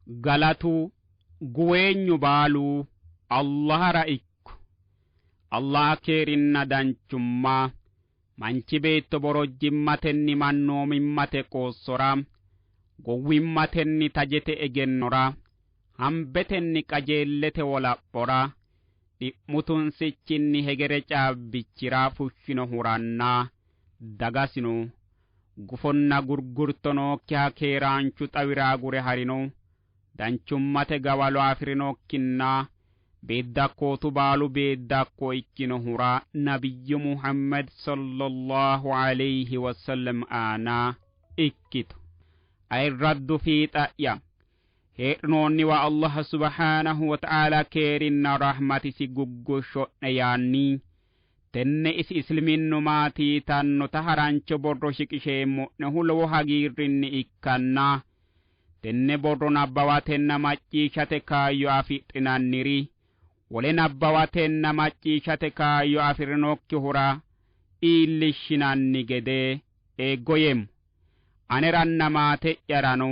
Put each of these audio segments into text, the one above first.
Galatu guweenyu baalu Allahara ikko. Allah keerinna danchumma manchi beetto borojjimmatenni mannoomimmate qoossora, gowwimmatenni tajete egennora, hambetenni qajeellete wolaphora, dhi'mu tunsichinni hegere caabbichira fushshinohuranna dagasino gufonna gurgurto nookkiha keeraanchu xawira agure harino danchummate gawalo afi'rinokkinna beeddakkootu baalu beeddakko ikkinohura nabiyyu Muhammad sallallahu alayhi wasallam aana ikkito. Ayirraddu fiixa'ya heedhinoonniwa Allah subhaanahu wa ta'aala keerinna rahmatisi guggushsho'ne yaanni tenne isi isliminnu maati yitannota harancho borro shiqisheemmo'nehu lowo hagiirrinni ikkanna tenne borro nabbawatenna macciishshate kaayyo afidhinanniri wole nabbawatenna macciishshate kaayyo afi'rinokkihura iillishshinanni gede eeggoyeemmo. Aneranna maate'yarano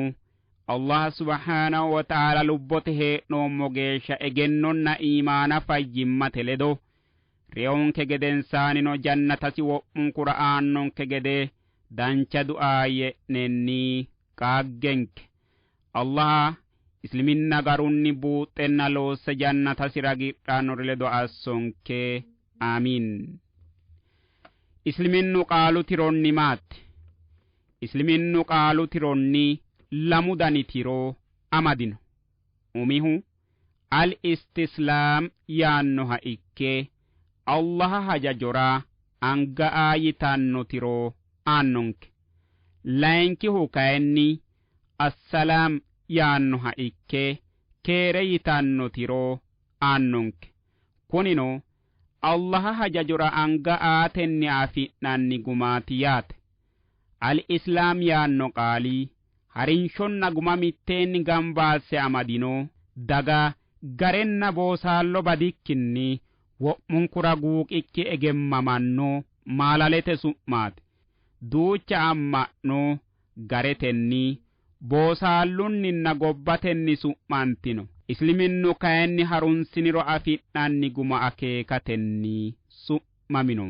Allah subhaanahu wa ta'aala lubbote hee'noommo geeshsha egennonna iimaana fayyimmate ledo reyonke gedensaanino jannatasi wo'munkura aannonke gede dancha du'aayye'nenni qaaggenke. Allah isliminna garunni buuxxenna loosse jannatasi ragidhannori ledo assonke. Aamiin. Isliminnu qaalu tironni maati? Isliminnu qaalu tironni lamu dani tiro amadino. Umihu al istislaam yaannoha ikke Allaha hajajora anga aa yitanno tiro aannonke. Layinkihu kayinni assalaam yaannoha ikke keere yitanno tiro aannonke. Kunino Allaha hajajora anga aatenni afi'nanni gumaati yaate. Al islaam yaanno qaali harinshonna guma mitteenni gamba asse amadino daga garenna boosaallo badikkinni wo'munkura guuqikki egemmamanno maalalete su'maati. Duucha amma'no garetenni boosaallunninna gobbatenni su'mantino. Isliminnu kayinni harunsiniro afi'nanni guma akeekatenni su'mamino.